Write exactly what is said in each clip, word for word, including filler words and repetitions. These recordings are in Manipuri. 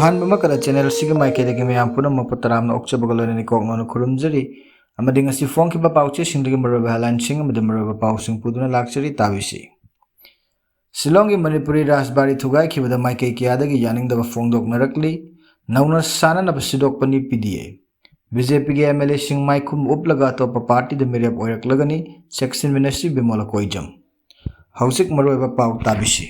ꯑꯍꯥꯟꯕ ꯃꯛꯇꯗ ꯆꯦꯅꯦꯜ ꯑꯁꯤꯒꯤ ꯃꯥꯏꯀꯩꯗꯒꯤ ꯃꯌꯥꯝ ꯄꯨꯝꯅꯃꯛꯄꯨ ꯇꯔꯥꯝꯅ ꯑꯣꯛꯆꯕꯒ ꯂꯣꯏꯅꯅ ꯏꯀꯣꯛꯅꯧꯅ ꯈꯨꯔꯨꯝꯖꯔꯤ꯫ ꯑꯃꯗꯤ ꯉꯁꯤ ꯐꯣꯡꯈꯤꯕ ꯄꯥꯎꯆꯦꯁꯤꯡꯗꯒꯤ ꯃꯔꯨꯑꯣꯏꯕ ꯍꯦꯗꯂꯥꯏꯟꯁꯤꯡ ꯑꯃꯗꯤ ꯃꯔꯨꯑꯣꯏꯕ ꯄꯥꯎꯁꯤꯡ ꯄꯨꯗꯨꯅ ꯂꯥꯛꯆꯔꯤ, ꯇꯥꯕꯤꯁꯤ꯫ ꯁꯤꯂꯣꯡꯒꯤ ꯃꯅꯤꯄꯨꯔꯤ ꯔꯥꯖꯕꯥꯔꯤ ꯊꯨꯒꯥꯏꯈꯤꯕꯗ ꯃꯥꯏꯀꯩ ꯀꯌꯥꯗꯒꯤ ꯌꯥꯅꯤꯡꯗꯕ ꯐꯣꯡꯗꯣꯛꯅꯔꯛꯂꯤ꯫ ꯅꯧꯅ ꯁꯥꯟꯅꯅꯕ ꯁꯤꯗꯣꯛꯄꯅꯤ ꯄꯤ ꯗꯤ ꯑꯦ꯫ ꯕꯤ ꯖꯦ ꯄꯤꯒꯤ ꯑꯦꯝ ꯑꯦꯜ ꯑꯦꯁꯤꯡ ꯃꯥꯏꯈꯨꯝ ꯎꯞꯂꯒ ꯑꯇꯣꯞꯄ ꯄꯥꯔꯇꯤꯗ ꯃꯤꯔꯦꯞ ꯑꯣꯏꯔꯛꯂꯒꯅꯤ, ꯁꯦꯛꯁꯟ ꯃꯤꯅꯤꯁꯇ꯭ꯔꯤ ꯕꯤꯃꯣꯂ ꯀꯣꯏꯖꯝ꯫ ꯍꯧꯖꯤꯛ ꯃꯔꯨꯑꯣꯏꯕ ꯄꯥꯎ ꯇꯥꯕꯤꯁꯤ꯫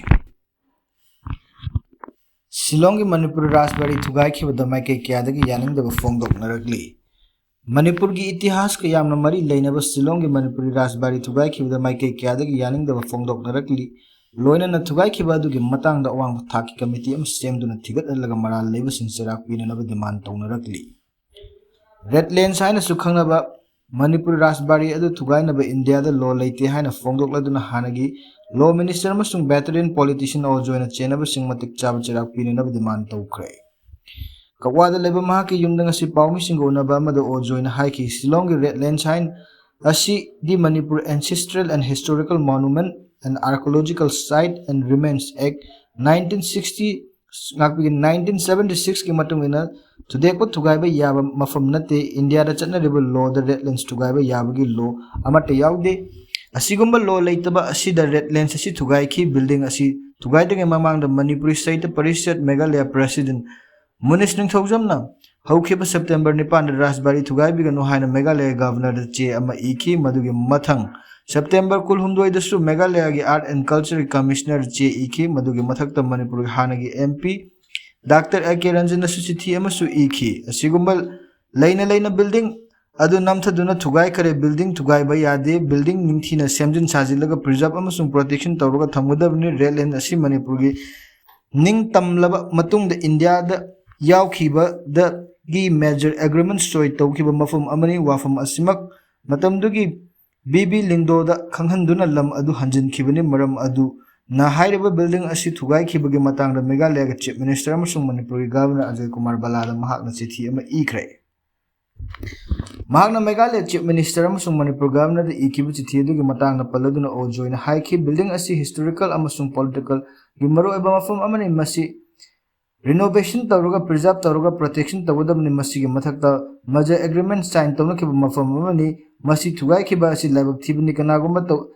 ꯁꯤꯂꯣꯡꯒꯤ ꯃꯅꯤꯄꯨꯔꯤ ꯔꯥꯖꯕꯥꯔꯤ ꯊꯨꯒꯥꯏꯈꯤꯕꯗ ꯃꯥꯏꯀꯩ ꯀꯌꯥꯗꯒꯤ ꯌꯥꯅꯤꯡꯗꯕ ꯐꯣꯡꯗꯣꯛꯅꯔꯛꯂꯤ꯫ ꯃꯅꯤꯄꯨꯔꯒꯤ ꯏꯇꯤꯍꯥꯁꯀ ꯌꯥꯝꯅ ꯃꯔꯤ ꯂꯩꯅꯕ ꯁꯤꯂꯣꯡꯒꯤ ꯃꯅꯤꯄꯨꯔꯤ ꯔꯥꯖꯕꯥꯔꯤ ꯊꯨꯒꯥꯏꯈꯤꯕꯗ ꯃꯥꯏꯀꯩ ꯀꯌꯥꯗꯒꯤ ꯌꯥꯅꯤꯡꯗꯕ ꯐꯣꯡꯗꯣꯛꯅꯔꯛꯂꯤ꯫ ꯂꯣꯏꯅꯅ ꯊꯨꯒꯥꯏꯈꯤꯕ ꯑꯗꯨꯒꯤ ꯃꯇꯥꯡꯗ ꯑꯋꯥꯡꯕ ꯊꯥꯛꯀꯤ ꯀꯃꯤꯇꯤ ꯑꯃ ꯁꯦꯝꯗꯨꯅ ꯊꯤꯒꯠꯍꯜꯂꯒ ꯃꯔꯥꯜ ꯂꯩꯕꯁꯤꯡ ꯆꯩꯔꯥꯛ ꯄꯤꯅꯅꯕ ꯗꯤꯃꯥꯟ ꯇꯧꯅꯔꯛꯂꯤ꯫ ꯔꯦꯗ ꯂꯦꯟꯁ ꯍꯥꯏꯅꯁꯨ ꯈꯪꯅꯕ ꯃꯅꯤꯄꯨꯔ ꯔꯥꯖꯕꯥꯔꯤ ꯑꯗꯨ ꯊꯨꯒꯥꯏꯅꯕ ꯏꯟꯗꯤꯌꯥꯗ ꯂꯣ ꯂꯩꯇꯦ ꯍꯥꯏꯅ ꯐꯣꯡꯗꯣꯛꯂꯗꯨꯅ ꯍꯥꯟꯅꯒꯤ ꯂꯣ ꯃꯤꯅꯤꯁꯇꯔ ꯑꯃꯁꯨꯡ ꯚꯦꯇꯔꯦꯟ ꯄꯣꯂꯤꯇꯤꯁꯤꯌꯟ ꯑꯣ ꯖꯣꯏꯅ ꯆꯦꯟꯅꯕꯁꯤꯡ ꯃꯇꯤꯛ ꯆꯥꯕ ꯆꯩꯔꯥꯛ ꯄꯤꯅꯅꯕ ꯗꯤꯃꯥꯟ ꯇꯧꯈ꯭ꯔꯦ꯫ ꯀꯛꯋꯥꯗ ꯂꯩꯕ ꯃꯍꯥꯛꯀꯤ ꯌꯨꯝꯗ ꯉꯁꯤ ꯄꯥꯎꯃꯤꯁꯤꯡꯒ ꯎꯅꯕ ꯑꯃꯗ ꯑꯣ ꯖꯣꯏꯅ ꯍꯥꯏꯈꯤ, ꯁꯤꯂꯣꯡꯒꯤ ꯔꯦꯗ ꯂꯦꯟꯁ ꯍꯥꯏꯟ ꯑꯁꯤꯗꯤ Manipur Ancestral and Historical Monument and Archaeological Site and Remains Act nineteen sixty, ꯉꯥꯛꯄꯤꯒꯤ nineteen seventy sixꯀꯤ ꯃꯇꯨꯡ ꯏꯟꯅ ꯊꯨꯗꯦꯛꯄ ꯊꯨꯒꯥꯏꯕ ꯌꯥꯕ ꯃꯐꯝ ꯅꯠꯇꯦ꯫ ꯏꯟꯗꯤꯌꯥꯗ ꯆꯠꯅꯔꯤꯕ ꯂꯣꯗ ꯔꯦꯗ ꯂꯦꯟꯁ ꯊꯨꯒꯥꯏꯕ ꯌꯥꯕꯒꯤ ꯂꯣ ꯑꯃꯠꯇ ꯌꯥꯎꯗꯦ꯫ ꯑꯁꯤꯒꯨꯝꯕ ꯂꯣ ꯂꯩꯇꯕ ꯑꯁꯤꯗ ꯔꯦꯗ ꯂꯦꯟꯁ ꯑꯁꯤ ꯊꯨꯒꯥꯏꯈꯤ꯫ ꯕꯤꯜꯗꯤꯡ ꯑꯁꯤ ꯊꯨꯒꯥꯏꯗ꯭ꯔꯤꯉꯩ ꯃꯃꯥꯡꯗ ꯃꯅꯤꯄꯨꯔꯤ ꯁꯥꯍꯤꯇ꯭ꯌ ꯄꯔꯤꯁꯠ ꯃꯦꯘꯥꯂꯌꯥ ꯄ꯭ꯔꯁꯤꯗꯦꯟ ꯃꯨꯅꯤꯁ ꯅꯤꯡꯊꯧꯖꯝꯅ ꯍꯧꯈꯤꯕ ꯁꯦꯞꯇꯦꯝꯕꯔ ꯅꯤꯄꯥꯟꯗ ꯔꯥꯖꯕꯥꯔꯤ ꯊꯨꯒꯥꯏꯕꯤꯒꯅꯨ ꯍꯥꯏꯅ ꯃꯦꯘꯥꯂꯌꯥ ꯒꯚꯔꯅꯔꯗ ꯆꯦ ꯑꯃ ꯏꯈꯤ꯫ ꯃꯗꯨꯒꯤ ꯃꯊꯪ ꯁꯦꯞꯇꯦꯝꯕꯔ ꯀꯨꯟꯍꯨꯝꯗꯣꯏꯗꯁꯨ ꯃꯦꯘꯥꯂꯌꯥꯒꯤ ꯑꯥꯔꯠ ꯑꯦꯟ ꯀꯜꯆꯔꯒꯤ ꯀꯃꯤꯁꯅꯔꯗ ꯆꯦ ꯏꯈꯤ꯫ ꯃꯗꯨꯒꯤ ꯃꯊꯛꯇ ꯃꯅꯤꯄꯨꯔꯒꯤ ꯍꯥꯟꯅꯒꯤ M P doctor A K ꯔꯟꯖꯟꯅꯁꯨ ꯆꯤꯊꯤ ꯑꯃꯁꯨ ꯏꯈꯤ꯫ ꯑꯁꯤꯒꯨꯝꯕ ꯂꯩꯅ ꯂꯩꯅ ꯕꯤꯜꯗꯤꯡ ꯑꯗꯨ ꯅꯝꯊꯗꯨꯅ ꯊꯨꯒꯥꯏꯈꯔꯦ꯫ ꯕꯤꯜꯗꯤꯡ ꯊꯨꯒꯥꯏꯕ ꯌꯥꯗꯦ꯫ ꯕꯤꯜꯗꯤꯡ ꯅꯤꯡꯊꯤꯅ ꯁꯦꯝꯖꯤꯟ ꯁꯥꯖꯤꯜꯂꯒ ꯄ꯭ꯔꯤꯖꯥꯕ ꯑꯃꯁꯨꯡ ꯄ꯭ꯔꯣꯇꯦꯛꯁꯟ ꯇꯧꯔꯒ ꯊꯝꯒꯗꯕꯅꯤ꯫ ꯔꯦꯗ ꯂꯦꯟ ꯑꯁꯤ ꯃꯅꯤꯄꯨꯔꯒꯤ ꯅꯤꯡꯇꯝꯂꯕ ꯃꯇꯨꯡꯗ ꯏꯟꯗꯤꯌꯥꯗ ꯌꯥꯎꯈꯤꯕꯗꯒꯤ ꯃꯦꯖꯔ ꯑꯦꯒ꯭ꯔꯤꯃꯦꯟ ꯁꯣꯏ ꯇꯧꯈꯤꯕ ꯃꯐꯝ ꯑꯃꯅꯤ꯫ ꯋꯥꯐꯝ ꯑꯁꯤꯃꯛ ꯃꯇꯝꯗꯨꯒꯤ ꯕꯤ ꯕꯤ ꯂꯤꯟꯗꯣꯗ ꯈꯪꯍꯟꯗꯨꯅ ꯂꯝ ꯑꯗꯨ ꯍꯟꯖꯤꯟꯈꯤꯕꯅꯤ꯫ ꯃꯔꯝ ꯑꯗꯨꯅ ꯍꯥꯏꯔꯤꯕ ꯕꯤꯜꯗꯤꯡ ꯑꯁꯤ ꯊꯨꯒꯥꯏꯈꯤꯕꯒꯤ ꯃꯇꯥꯡꯗ ꯃꯦꯘꯥꯂꯌꯥꯒꯤ ꯆꯤꯐ ꯃꯤꯅꯤꯁꯇꯔ ꯑꯃꯁꯨꯡ ꯃꯅꯤꯄꯨꯔꯒꯤ ꯒꯚꯔꯅꯔ ꯑꯖꯌ ꯀꯨꯃꯥꯔ ꯚꯜꯂꯥꯗ ꯃꯍꯥꯛꯅ ꯆꯤꯊꯤ ꯑꯃ ꯏꯈ꯭ꯔꯦ꯫ ꯃꯍꯥꯛꯅ ꯃꯦꯘꯥꯂꯌꯥ ꯆꯤꯐ ꯃꯤꯅꯤꯁꯇꯔ ꯑꯃꯁꯨꯡ ꯃꯅꯤꯄꯨꯔ ꯒꯚꯔꯅꯔꯗ ꯏꯈꯤꯕ ꯆꯤꯊꯤ ꯑꯗꯨꯒꯤ ꯃꯇꯥꯡꯗ ꯄꯜꯂꯗꯨꯅ ꯑꯣ ꯖꯣꯏꯅ ꯍꯥꯏꯈꯤ, ꯕꯤꯜꯗꯤꯡ ꯑꯁꯤ ꯍꯤꯁꯇꯣꯔꯤꯀꯦꯜ ꯑꯃꯁꯨꯡ ꯄꯣꯂꯤꯇꯤꯀꯦꯜꯒꯤ ꯃꯔꯨꯑꯣꯏꯕ ꯃꯐꯝ ꯑꯃꯅꯤ꯫ ꯃꯁꯤ renovation ꯇꯧꯔꯒ, preserve ꯇꯧꯔꯒ, protection ꯇꯧꯒꯗꯕꯅꯤ꯫ ꯃꯁꯤꯒꯤ ꯃꯊꯛꯇ merger agreement sign ꯇꯧꯅꯈꯤꯕ ꯃꯐꯝ ꯑꯃꯅꯤ꯫ ꯃꯁꯤ ꯊꯨꯒꯥꯏꯈꯤꯕ ꯑꯁꯤ ꯂꯥꯏꯕꯛ ꯊꯤꯕꯅꯤ꯫ ꯀꯅꯥꯒꯨꯝꯕ ꯇꯧ-,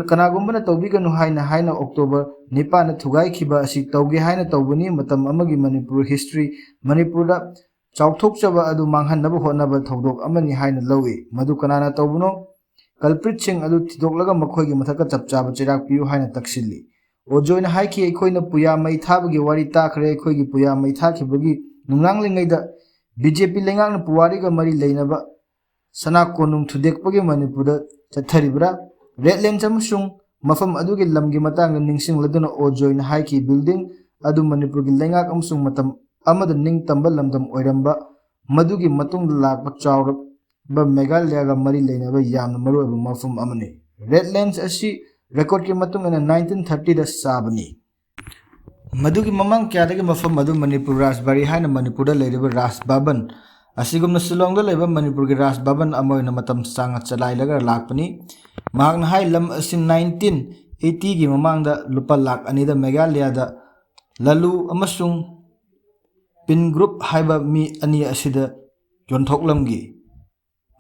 ꯀꯅꯥꯒꯨꯝꯕꯅ ꯇꯧꯕꯤꯒꯅꯨ ꯍꯥꯏꯅ ꯍꯥꯏꯅ October ꯅꯤꯄꯥꯟꯗ ꯊꯨꯒꯥꯏꯈꯤꯕ ꯑꯁꯤ ꯇꯧꯒꯦ ꯍꯥꯏꯅ ꯇꯧꯕꯅꯤ꯫ ꯃꯇꯝ ꯑꯃꯒꯤ ꯃꯅꯤꯄꯨꯔ history, ꯃꯅꯤꯄꯨꯔꯗ ꯆꯥꯎꯊꯣꯛꯆꯕ ꯑꯗꯨ ꯃꯥꯡꯍꯟꯅꯕ ꯍꯣꯠꯅꯕ ꯊꯧꯗꯣꯛ ꯑꯃꯅꯤ ꯍꯥꯏꯅ ꯂꯧꯏ꯫ ꯃꯗꯨ ꯀꯅꯥꯅ ꯇꯧꯕꯅꯣ? Culprit ꯁꯤꯡ ꯑꯗꯨ ꯊꯤꯗꯣꯛꯂꯒ ꯃꯈꯣꯏꯒꯤ ꯃꯊꯛꯇ ꯆꯞ ꯆꯥꯕ ꯆꯩꯔꯥꯛ ꯄꯤꯌꯨ ꯍꯥꯏꯅ ꯇꯛꯁꯤꯜꯂꯤ꯫ ꯑꯣꯖꯣꯏꯅ ꯍꯥꯏꯈꯤ, "ꯑꯩꯈꯣꯏꯅ ꯄꯨꯌꯥ ꯃꯩ ꯊꯥꯕꯒꯤ ꯋꯥꯔꯤ ꯇꯥꯈ꯭ꯔꯦ, ꯑꯩꯈꯣꯏꯒꯤ ꯄꯨꯌꯥ ꯃꯩ ꯊꯥꯈꯤꯕꯒꯤ ꯅꯨꯡꯅꯥꯡꯂꯤꯉꯩꯗ BJP ꯂꯩꯉꯥꯛꯅ ꯄꯨꯋꯥꯔꯤꯒ ꯃꯔꯤ ꯂꯩꯅꯕ ꯁꯅꯥ ꯀꯣꯅꯨꯡ ꯊꯨꯗꯦꯛꯄꯒꯤ ꯃꯅꯤꯄꯨꯔꯗ ꯆꯠꯊꯔꯤꯕ꯭ꯔꯥ?" Red Lines ꯑꯃꯁꯨꯡ ꯃꯐꯝ ꯑꯗꯨꯒꯤ ꯂꯝꯒꯤ ꯃꯇꯥꯡꯗ ꯅꯤꯡꯁꯤꯡꯂꯗꯨꯅ ꯑꯣꯖꯣꯏꯅ ꯍꯥꯏꯈꯤ, "Building ꯑꯗꯨ ꯃꯅꯤꯄꯨꯔꯒꯤ ꯂꯩꯉꯥꯛ ꯑꯃꯁꯨꯡ ꯃꯇꯝ ꯑꯃꯗ ꯅꯤꯡꯇꯝꯕ ꯂꯝꯗꯝ ꯑꯣꯏꯔꯝꯕ, ꯃꯗꯨꯒꯤ ꯃꯇꯨꯡꯗ ꯂꯥꯛꯄ ꯆꯥꯎꯔꯕ ꯃꯦꯘꯥꯂꯌꯥꯒ ꯃꯔꯤ ꯂꯩꯅꯕ ꯌꯥꯝꯅ ꯃꯔꯨꯑꯣꯏꯕ ꯃꯐꯝ ꯑꯃꯅꯤ꯫" Red Lines ꯑꯁꯤ record ꯀꯤ ꯃꯇꯨꯡ ꯏꯟꯅ nineteen thirty ꯗ ꯁꯥꯕꯅꯤ꯫ ꯃꯗꯨꯒꯤ ꯃꯃꯥꯡ ꯀꯌꯥꯗꯒꯤ ꯃꯐꯝ ꯑꯗꯨ ꯃꯅꯤꯄꯨꯔ ꯔꯥꯖꯕꯥꯔꯤ ꯍꯥꯏꯅ ꯃꯅꯤꯄꯨꯔꯗ ꯂꯩꯔꯤꯕ ꯔꯥꯖ ꯚꯕꯟ, ꯑꯁꯤꯒꯨꯝꯅ ꯁꯤꯂꯣꯡꯗ ꯂꯩꯕ ꯃꯅꯤꯄꯨꯔꯒꯤ ꯔꯥꯖ ꯚꯕꯟ ꯑꯃ ꯑꯣꯏꯅ ꯃꯇꯝ ꯁꯥꯡꯅ ꯆꯂꯥꯏꯔꯒ ꯂꯥꯛꯄꯅꯤ꯫ ꯃꯍꯥꯛꯅ ꯍꯥꯏ, ꯂꯝ ꯑꯁꯤ nineteen eighty ꯒꯤ ꯃꯃꯥꯡꯗ ꯂꯨꯄꯥ ꯂꯥꯈ ꯑꯅꯤꯗ ꯃꯦꯘꯥꯂꯌꯥꯗ ꯂꯂꯨ ꯑꯃꯁꯨꯡ ꯄꯤꯟ ꯒ꯭ꯔꯨꯞ ꯍꯥꯏꯕ ꯃꯤ ꯑꯅꯤ ꯑꯁꯤꯗ ꯌꯣꯟꯊꯣꯛꯂꯝꯈꯤ꯫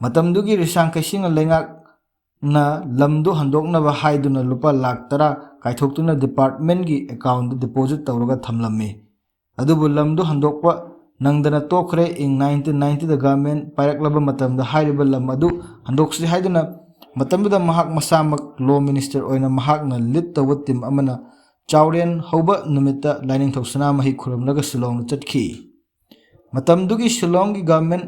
ꯃꯇꯝꯗꯨꯒꯤ ꯔꯤꯁꯥꯡ ꯀꯩꯁꯤꯡꯅ ꯂꯩꯉꯥꯛꯅ ꯂꯝꯗꯨ ꯍꯟꯗꯣꯛꯅꯕ ꯍꯥꯏꯗꯨꯅ ꯂꯨꯄꯥ ꯂꯥꯈ ꯇꯔꯥ ꯀꯥꯏꯊꯣꯛꯇꯨꯅ department ꯀꯤ account ꯗ deposit ꯇꯧꯔꯒ ꯊꯝꯂꯝꯃꯤ꯫ ꯑꯗꯨꯕꯨ ꯂꯝꯗꯨ ꯍꯟꯗꯣꯛꯄ ꯅꯪꯗꯅ ꯇꯣꯛꯈ꯭ꯔꯦ꯫ ꯏꯪ nineteen ninety ꯗ government ꯄꯥꯏꯔꯛꯂꯕ ꯃꯇꯝꯗ ꯍꯥꯏꯔꯤꯕ ꯂꯝ ꯑꯗꯨ ꯍꯟꯗꯣꯛꯁꯤ ꯍꯥꯏꯗꯨꯅ ꯃꯇꯝꯗꯨꯗ ꯃꯍꯥꯛ ꯃꯁꯥꯃꯛ law minister ꯑꯣꯏꯅ ꯃꯍꯥꯛꯅ lead ꯇꯧꯕ team ꯑꯃꯅ ꯆꯥꯎꯔꯦꯟ ꯍꯧꯕ ꯅꯨꯃꯤꯠꯇ ꯂꯥꯏꯅꯤꯡꯊꯧ ꯁꯅꯥꯃꯍꯤ ꯈꯨꯔꯨꯝꯂꯒ ꯁꯤꯂꯣꯡꯗ ꯆꯠꯈꯤ꯫ ꯃꯇꯝꯗꯨꯒꯤ ꯁꯤꯂꯣꯡꯒꯤ government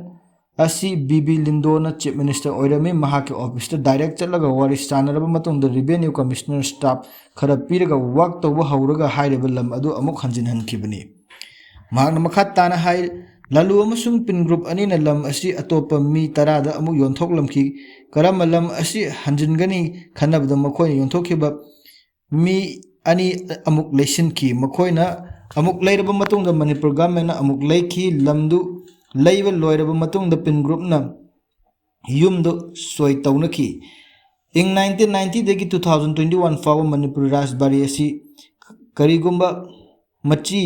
ꯑꯁꯤ ꯕꯤ ꯕꯤ ꯂꯤꯟꯗꯣꯅ chief minister ꯑꯣꯏꯔꯝꯃꯤ꯫ ꯃꯍꯥꯛꯀꯤ office ꯇ direct ꯆꯠꯂꯒ ꯋꯥꯔꯤ ꯁꯥꯟꯅꯔꯕ ꯃꯇꯨꯡꯗ revenue commissioner staff ꯈꯔ ꯄꯤꯔꯒ work ꯇꯧꯕ ꯍꯧꯔꯒ ꯍꯥꯏꯔꯤꯕ ꯂꯝ ꯑꯗꯨ ꯑꯃꯨꯛ ꯍꯟꯖꯤꯟꯍꯟꯈꯤꯕꯅꯤ꯫ ꯃꯍꯥꯛꯅ ꯃꯈꯥ ꯇꯥꯅ ꯍꯥꯏ, ꯂꯂꯨ ꯑꯃꯁꯨꯡ ꯄꯤꯟ ꯒ꯭ꯔꯨꯞ ꯑꯅꯤꯅ ꯂꯝ ꯑꯁꯤ ꯑꯇꯣꯞꯄ ꯃꯤ ꯇꯔꯥꯗ ꯑꯃꯨꯛ ꯌꯣꯟꯊꯣꯛꯂꯝꯈꯤ꯫ ꯀꯔꯝꯕ ꯂꯝ ꯑꯁꯤ ꯍꯟꯖꯤꯟꯒꯅꯤ ꯈꯟꯅꯕꯗ ꯃꯈꯣꯏꯅ ꯌꯣꯟꯊꯣꯛꯈꯤꯕ ꯃꯤ ꯑꯅꯤ ꯑꯃꯨꯛ ꯂꯩꯁꯤꯟꯈꯤ꯫ ꯃꯈꯣꯏꯅ ꯑꯃꯨꯛ ꯂꯩꯔꯕ ꯃꯇꯨꯡꯗ ꯃꯅꯤꯄꯨꯔ government ꯅ ꯑꯃꯨꯛ ꯂꯩꯈꯤ꯫ ꯂꯝꯗꯨ ꯂꯩꯕ ꯂꯣꯏꯔꯕ ꯃꯇꯨꯡꯗ ꯄꯤꯟ ꯒ꯭ꯔꯨꯞꯅ ꯌꯨꯝꯗꯨ ꯁꯣꯏ ꯇꯧꯅꯈꯤ꯫ ꯏꯪ nineteen ninety ꯗꯒꯤ two thousand twenty one ꯐꯥꯎꯕ ꯃꯅꯤꯄꯨꯔ ꯔꯥꯖꯕꯥꯔꯤ ꯑꯁꯤ ꯀꯔꯤꯒꯨꯝꯕ ꯃꯆꯤ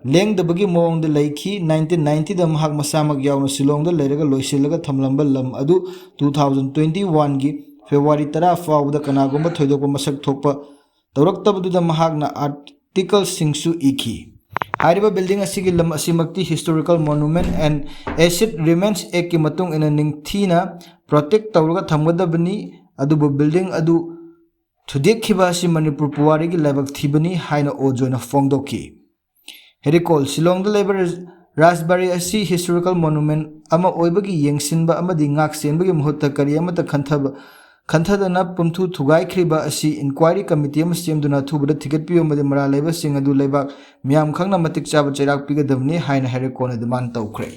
ꯂꯦꯡꯗꯕꯒꯤ ꯃꯑꯣꯡꯗ ꯂꯩꯈꯤ꯫ ꯅꯥꯏꯟꯇꯤꯟ ꯅꯥꯏꯟꯇꯤꯗ ꯃꯍꯥꯛ ꯃꯁꯥꯃꯛ ꯌꯥꯎꯅ ꯁꯤꯂꯣꯡꯗ ꯂꯩꯔꯒ ꯂꯣꯏꯁꯤꯜꯂꯒ ꯊꯝꯂꯝꯕ ꯂꯝ ꯑꯗꯨ ꯇꯨ ꯊꯥꯎꯖꯟ ꯇ꯭ꯋꯦꯟꯇꯤ ꯋꯥꯟꯒꯤ ꯐꯦꯕ꯭ꯔꯨꯋꯥꯔꯤ ꯇꯔꯥ ꯐꯥꯎꯕꯗ ꯀꯅꯥꯒꯨꯝꯕ ꯊꯣꯏꯗꯣꯛꯄ ꯃꯁꯛ ꯊꯣꯛꯄ ꯇꯧꯔꯛꯇꯕꯗꯨꯗ ꯃꯍꯥꯛꯅ ꯑꯥꯔꯇꯤꯀꯜꯁꯤꯡꯁꯨ ꯏꯈꯤ꯫ ꯍꯥꯏꯔꯤꯕ building ꯑꯁꯤꯒꯤ ꯂꯝ ꯑꯁꯤꯃꯛꯇꯤ Historical Monument and Ancient Remains Actꯀꯤ ꯃꯇꯨꯡ ꯏꯟꯅ ꯅꯤꯡꯊꯤꯅ protect ꯇꯧꯔꯒ ꯊꯝꯒꯗꯕꯅꯤ, ꯑꯗꯨꯕꯨ building ꯑꯗꯨ ꯊꯨꯗꯦꯛꯈꯤꯕ ꯑꯁꯤ ꯃꯅꯤꯄꯨꯔ ꯄꯨꯋꯥꯔꯤꯒꯤ ꯂꯥꯏꯕꯛ ꯊꯤꯕꯅꯤ ꯍꯥꯏꯅ ꯑꯣꯖꯣꯏꯅ ꯐꯣꯡꯗꯣꯛꯈꯤ꯫ ꯍꯦꯔꯤꯀꯣꯜ: ꯁꯤꯂꯣꯡꯗ ꯂꯩꯕ ꯔꯥꯖ-, ꯔꯥꯖꯕꯥꯔꯤ ꯑꯁꯤ Historical Monument ꯑꯃ ꯑꯣꯏꯕꯒꯤ ꯌꯦꯡꯁꯤꯟꯕ ꯑꯃꯗꯤ ꯉꯥꯛ ꯁꯦꯟꯕꯒꯤ ꯃꯍꯨꯠꯇ ꯀꯔꯤ ꯑꯃꯠꯇ ꯈꯟꯊꯕ, ꯈꯟꯊꯗꯅ ꯄꯨꯝꯊꯨ ꯊꯨꯒꯥꯏꯈ꯭ꯔꯤꯕ ꯑꯁꯤ inquiry committee ꯑꯃ ꯁꯦꯝꯗꯨꯅ ꯑꯊꯨꯕꯗ ꯊꯤꯒꯠꯄꯤꯌꯨ ꯑꯃꯗꯤ ꯃꯔꯥꯜ ꯂꯩꯕꯁꯤꯡ ꯑꯗꯨ ꯂꯩꯕꯥꯛ ꯃꯤꯌꯥꯝ ꯈꯪꯅ ꯃꯇꯤꯛ ꯆꯥꯕ ꯆꯩꯔꯥꯛ ꯄꯤꯒꯗꯕꯅꯤ ꯍꯥꯏꯅ ꯍꯦꯔꯤꯀꯣꯜꯅ demand ꯇꯧꯈ꯭ꯔꯦ꯫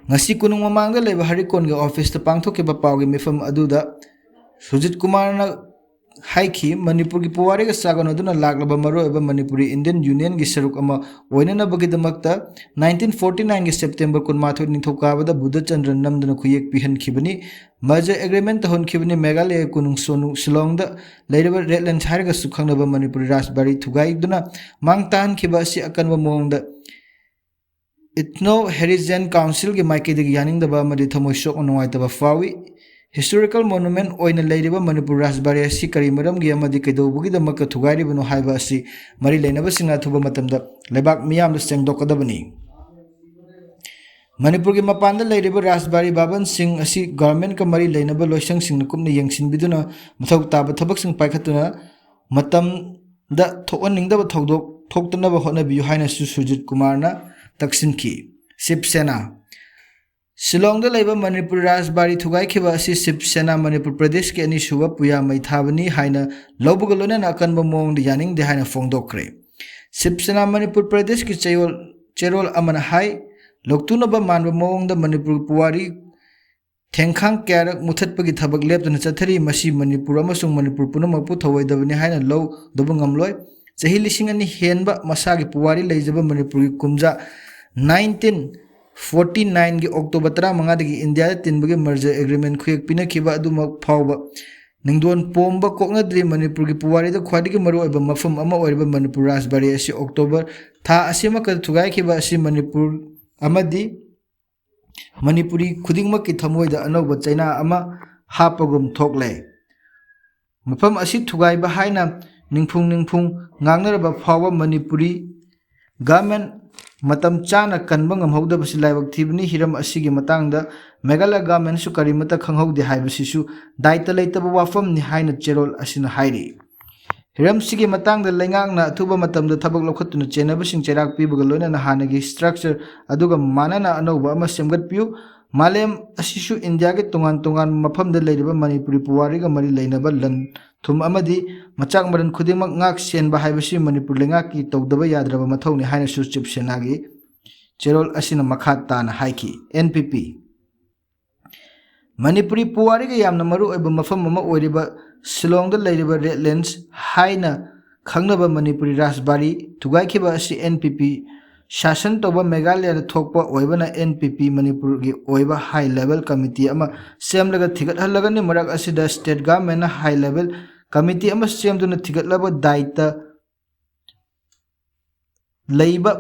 ꯉꯁꯤ ꯀꯣꯅꯨꯡ ꯃꯃꯥꯡꯗ ꯂꯩꯕ ꯍꯦꯔꯤꯀꯣꯜꯒꯤ officeꯇ ꯄꯥꯡꯊꯣꯛꯈꯤꯕ ꯄꯥꯎꯒꯤ ꯃꯤꯐꯝ ꯑꯗꯨꯗ ꯁꯨꯖꯤꯠ ꯀꯨꯃꯥꯔꯅ ꯍꯥꯏꯈꯤ, ꯃꯅꯤꯄꯨꯔꯒꯤ ꯄꯨꯋꯥꯔꯤꯒ ꯆꯥꯡꯗꯝꯅꯗꯨꯅ ꯂꯥꯛꯂꯕ ꯃꯔꯨꯑꯣꯏꯕ ꯃꯅꯤꯄꯨꯔꯤ Indian Unionꯒꯤ ꯁꯔꯨꯛ ꯑꯃ ꯑꯣꯏꯅꯅꯕꯒꯤꯗꯃꯛꯇ nineteen forty nineꯒꯤ September ꯀꯨꯟꯃꯥꯊꯣꯏ ꯅꯤꯡꯊꯧꯀꯥꯕꯗ ꯕꯨꯙꯆꯟꯗ꯭ꯔ ꯅꯝꯗꯨꯅ ꯈꯨꯌꯦꯛ ꯄꯤꯍꯟꯈꯤꯕꯅꯤ꯫ Merger agreement ꯇꯧꯍꯟꯈꯤꯕꯅꯤ꯫ ꯃꯦꯘꯥꯂꯌ ꯀꯣꯅꯨꯡ ꯁꯣꯅꯨ ꯁꯤꯂꯣꯡꯗ ꯂꯩꯔꯤꯕ Redlands ꯍꯥꯏꯔꯒꯁꯨ ꯈꯪꯅꯕ ꯃꯅꯤꯄꯨꯔꯤ ꯔꯥꯖꯕꯥꯔꯤ ꯊꯨꯒꯥꯏꯗꯨꯅ ꯃꯥꯡ ꯇꯥꯍꯟꯈꯤꯕ ꯑꯁꯤ ꯑꯀꯟꯕ ꯃꯑꯣꯡꯗ Ethno Heritage Councilꯒꯤ ꯃꯥꯏꯀꯩꯗꯒꯤ ꯌꯥꯅꯤꯡꯗꯕ ꯑꯃꯗꯤ ꯊꯃꯣꯏ ꯁꯣꯛꯅ ꯅꯨꯡꯉꯥꯏꯇꯕ ꯐꯥꯎꯏ꯫ Historical Monument ꯑꯣꯏꯅ ꯂꯩꯔꯤꯕ ꯃꯅꯤꯄꯨꯔ ꯔꯥꯖꯕꯥꯔꯤ ꯑꯁꯤ ꯀꯔꯤ ꯃꯔꯝꯒꯤ ꯑꯃꯗꯤ ꯀꯩꯗꯧꯕꯒꯤꯗꯃꯛꯇ ꯊꯨꯒꯥꯏꯔꯤꯕꯅꯣ ꯍꯥꯏꯕ ꯑꯁꯤ ꯃꯔꯤ ꯂꯩꯅꯕꯁꯤꯡꯅ ꯑꯊꯨꯕ ꯃꯇꯝꯗ ꯂꯩꯕꯥꯛ ꯃꯤꯌꯥꯝꯗ ꯁꯦꯡꯗꯣꯛꯀꯗꯕꯅꯤ꯫ ꯃꯅꯤꯄꯨꯔꯒꯤ ꯃꯄꯥꯟꯗ ꯂꯩꯔꯤꯕ ꯔꯥꯖꯕꯥꯔꯤ ꯚꯕꯟꯁꯤꯡ ꯑꯁꯤ governmentꯀ ꯃꯔꯤ ꯂꯩꯅꯕ ꯂꯣꯏꯁꯪꯁꯤꯡꯅ ꯀꯨꯞꯅ ꯌꯦꯡꯁꯤꯟꯕꯤꯗꯨꯅ ꯃꯊꯧ ꯇꯥꯕ ꯊꯕꯛꯁꯤꯡ ꯄꯥꯏꯈꯠꯇꯨꯅ ꯃꯇꯝꯗ ꯊꯣꯛꯍꯟꯅꯤꯡꯗꯕ ꯊꯧꯗꯣꯛ ꯊꯣꯛꯇꯅꯕ ꯍꯣꯠꯅꯕꯤꯌꯨ ꯍꯥꯏꯅꯁꯨ ꯁꯨꯖꯤꯠ ꯀꯨꯃꯥꯔꯅ ꯇꯛꯁꯤꯟꯈꯤ꯫ ꯁꯤꯕ ꯁꯦꯅꯥ꯫ ꯁꯤꯂꯣꯡꯗ ꯂꯩꯕ ꯃꯅꯤꯄꯨꯔ ꯔꯥꯖꯕꯥꯔꯤ ꯊꯨꯒꯥꯏꯈꯤꯕ ꯑꯁꯤ ꯁꯤꯕ ꯁꯦꯅꯥ ꯃꯅꯤꯄꯨꯔ ꯄ꯭ꯔꯗꯦꯁꯀꯤ ꯑꯅꯤꯁꯨꯕ ꯄꯨꯌꯥ ꯃꯩ ꯊꯥꯕꯅꯤ ꯍꯥꯏꯅ ꯂꯧꯕꯒ ꯂꯣꯏꯅꯅ ꯑꯀꯟꯕ ꯃꯑꯣꯡꯗ ꯌꯥꯅꯤꯡꯗꯦ ꯍꯥꯏꯅ ꯐꯣꯡꯗꯣꯛꯈ꯭ꯔꯦ꯫ ꯁꯤꯕ ꯁꯦꯅꯥ ꯃꯅꯤꯄꯨꯔ ꯄ꯭ꯔꯗꯦꯁꯀꯤ ꯆꯌꯣꯜ, ꯆꯦꯔꯣꯜ ꯑꯃꯅ ꯍꯥꯏ, ꯂꯧꯇꯨꯅꯕ ꯃꯥꯟꯕ ꯃꯑꯣꯡꯗ ꯃꯅꯤꯄꯨꯔ ꯄꯨꯋꯥꯔꯤ ꯊꯦꯡꯈꯥꯡ ꯀꯌꯥꯔꯛ ꯃꯨꯊꯠꯄꯒꯤ ꯊꯕꯛ ꯂꯦꯞꯇꯅ ꯆꯠꯊꯔꯤ꯫ ꯃꯁꯤ ꯃꯅꯤꯄꯨꯔ ꯑꯃꯁꯨꯡ ꯃꯅꯤꯄꯨꯔ ꯄꯨꯝꯅꯃꯛꯄꯨ ꯊꯧꯑꯣꯏꯗꯕꯅꯤ ꯍꯥꯏꯅ ꯂꯧꯗꯕ ꯉꯝꯂꯣꯏ꯫ ꯆꯍꯤ ꯂꯤꯁꯤꯡ ꯑꯅꯤ ꯍꯦꯟꯕ ꯃꯁꯥꯒꯤ ꯄꯨꯋꯥꯔꯤ ꯂꯩꯖꯕ ꯃꯅꯤꯄꯨꯔꯒꯤ ꯀꯨꯝꯖꯥ nineteen forty nineꯒꯤ October ꯇꯔꯥꯃꯉꯥꯗꯒꯤ ꯏꯟꯗꯤꯌꯥꯗ ꯇꯤꯟꯕꯒꯤ merger agreement ꯈꯨꯌꯦꯛ ꯄꯤꯅꯈꯤꯕ ꯑꯗꯨꯃꯛ ꯐꯥꯎꯕ ꯅꯤꯡꯗꯣꯟ ꯄꯣꯝꯕ ꯀꯣꯛꯅꯗ꯭ꯔꯤ꯫ ꯃꯅꯤꯄꯨꯔꯒꯤ ꯄꯨꯋꯥꯔꯤꯗ ꯈ꯭ꯋꯥꯏꯗꯒꯤ ꯃꯔꯨꯑꯣꯏꯕ ꯃꯐꯝ ꯑꯃ ꯑꯣꯏꯔꯤꯕ ꯃꯅꯤꯄꯨꯔ ꯔꯥꯖꯕꯥꯔꯤ ꯑꯁꯤ ꯑꯣꯛꯇꯣꯕꯔ ꯊꯥ ꯑꯁꯤꯃꯛꯇ ꯊꯨꯒꯥꯏꯈꯤꯕ ꯑꯁꯤ ꯃꯅꯤꯄꯨꯔ ꯑꯃꯗꯤ ꯃꯅꯤꯄꯨꯔꯤ ꯈꯨꯗꯤꯡꯃꯛꯀꯤ ꯊꯃꯣꯏꯗ ꯑꯅꯧꯕ ꯆꯩꯅꯥ ꯑꯃ ꯍꯥꯞꯄꯒꯨꯝ ꯊꯣꯛꯂꯦ꯫ ꯃꯐꯝ ꯑꯁꯤ ꯊꯨꯒꯥꯏꯕ ꯍꯥꯏꯅ ꯅꯤꯡꯐꯨꯡ ꯅꯤꯡꯐꯨꯡ ꯉꯥꯡꯅꯔꯕ ꯐꯥꯎꯕ ꯃꯅꯤꯄꯨꯔꯤ ꯒꯚꯔꯟꯃꯦꯟ ꯃꯇꯝ ꯆꯥꯅ ꯀꯟꯕ ꯉꯝꯍꯧꯗꯕꯁꯤ ꯂꯥꯏꯕꯛ ꯊꯤꯕꯅꯤ꯫ ꯍꯤꯔꯝ ꯑꯁꯤꯒꯤ ꯃꯇꯥꯡꯗ ꯃꯦꯘꯥꯂꯌ ꯒꯚꯔꯟꯃꯦꯟꯁꯨ ꯀꯔꯤꯃꯠꯇ ꯈꯪꯍꯧꯗꯦ ꯍꯥꯏꯕꯁꯤꯁꯨ ꯗꯥꯏꯇ ꯂꯩꯇꯕ ꯋꯥꯐꯝꯅꯤ ꯍꯥꯏꯅ ꯆꯦꯔꯣꯜ ꯑꯁꯤꯅ ꯍꯥꯏꯔꯤ꯫ ꯍꯤꯔꯝꯁꯤꯒꯤ ꯃꯇꯥꯡꯗ ꯂꯩꯉꯥꯛꯅ ꯑꯊꯨꯕ ꯃꯇꯝꯗ ꯊꯕꯛ ꯂꯧꯈꯠꯇꯨꯅ ꯆꯦꯟꯅꯕꯁꯤꯡ ꯆꯩꯔꯥꯛ ꯄꯤꯕꯒ ꯂꯣꯏꯅꯅ ꯍꯥꯟꯅꯒꯤ ꯁ꯭ꯇ꯭ꯔꯛꯆꯔ ꯑꯗꯨꯒ ꯃꯥꯟꯅꯅ ꯑꯅꯧꯕ ꯑꯃ ꯁꯦꯝꯒꯠꯄꯤꯌꯨ꯫ ꯃꯥꯂꯦꯝ ꯑꯁꯤꯁꯨ ꯏꯟꯗꯤꯌꯥꯒꯤ ꯇꯣꯉꯥꯟ ꯇꯣꯉꯥꯟꯕ ꯃꯐꯝꯗ ꯂꯩꯔꯤꯕ ꯃꯅꯤꯄꯨꯔꯤ ꯄꯨꯋꯥꯔꯤꯒ ꯃꯔꯤ ꯂꯩꯅꯕ ꯂꯟ ꯊꯨꯝ ꯑꯃꯗꯤ ꯃꯆꯥꯛ ꯃꯔꯟ ꯈꯨꯗꯤꯡꯃꯛ ꯉꯥꯛ ꯁꯦꯟꯕ ꯍꯥꯏꯕꯁꯤ ꯃꯅꯤꯄꯨꯔ ꯂꯩꯉꯥꯛꯀꯤ ꯇꯧꯗꯕ ꯌꯥꯗ꯭ꯔꯕ ꯃꯊꯧꯅꯤ ꯍꯥꯏꯅꯁꯨ ꯆꯤꯞ ꯁꯦꯅꯥꯒꯤ ꯆꯦꯔꯣꯜ ꯑꯁꯤꯅ ꯃꯈꯥ ꯇꯥꯅ ꯍꯥꯏꯈꯤ꯫ ꯑꯦꯟ ꯄꯤ ꯄꯤ꯫ ꯃꯅꯤꯄꯨꯔꯤ ꯄꯨꯋꯥꯔꯤꯒ ꯌꯥꯝꯅ ꯃꯔꯨ ꯑꯣꯏꯕ ꯃꯐꯝ ꯑꯃ ꯑꯣꯏꯔꯤꯕ ꯁꯤꯂꯣꯡꯗ ꯂꯩꯔꯤꯕ ꯔꯦꯗ ꯂꯦꯟꯁ ꯍꯥꯏꯅ ꯈꯪꯅꯕ ꯃꯅꯤꯄꯨꯔꯤ ꯔꯥꯖꯕꯥꯔꯤ ꯊꯨꯒꯥꯏꯈꯤꯕ ꯑꯁꯤ ꯑꯦꯟ ꯄꯤ ꯄꯤ ꯁꯥꯁꯟ ꯇꯧꯕ ꯃꯦꯘꯥꯂꯌꯥꯗ ꯊꯣꯛꯄ ꯑꯣꯏꯕꯅ ꯑꯦꯟ ꯄꯤ ꯄꯤ ꯃꯅꯤꯄꯨꯔꯒꯤ ꯑꯣꯏꯕ ꯍꯥꯏ ꯂꯦꯚꯦꯜ ꯀꯃꯤꯇꯤ ꯑꯃ ꯁꯦꯝꯂꯒ ꯊꯤꯒꯠꯍꯜꯂꯒꯅꯤ꯫ ꯃꯔꯛ ꯑꯁꯤꯗ ꯁ꯭ꯇꯦꯠ ꯒꯚꯔꯟꯃꯦꯟꯅ ꯍꯥꯏ ꯂꯦꯚꯦꯜ ꯀꯃꯤꯇꯤ ꯑꯃ ꯁꯦꯝꯗꯨꯅ ꯊꯤꯒꯠꯂꯕ ꯗꯥꯏꯇ ꯂꯩꯕ